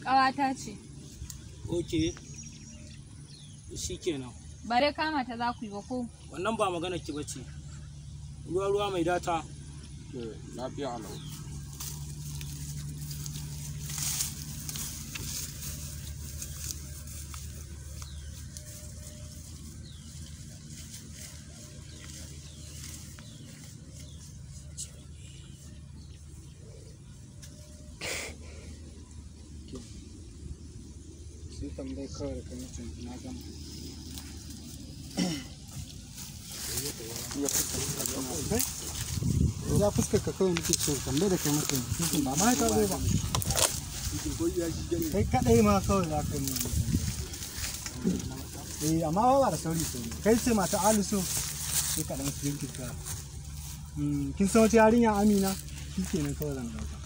Ƙawata ce. Ok. Shikenan. Ba dai kama ta za ku yi ba ko? Wannan ba magana ki bace. Ruwa ruwa mai data. Lafiya lau. Sai tambayi kawai da kai mutum na gama. Ya fuskar ka kawai nake so tambayi da kai mutum ba ma ta zo ba. Kai kadai ma kawai za ka yi mun. Eh, amma ba da sauri sauri. Kai ce mata Alisu sai ka dan jinkirta. Kin san wata yarinya Amina? Shikenan kawai zan dauka.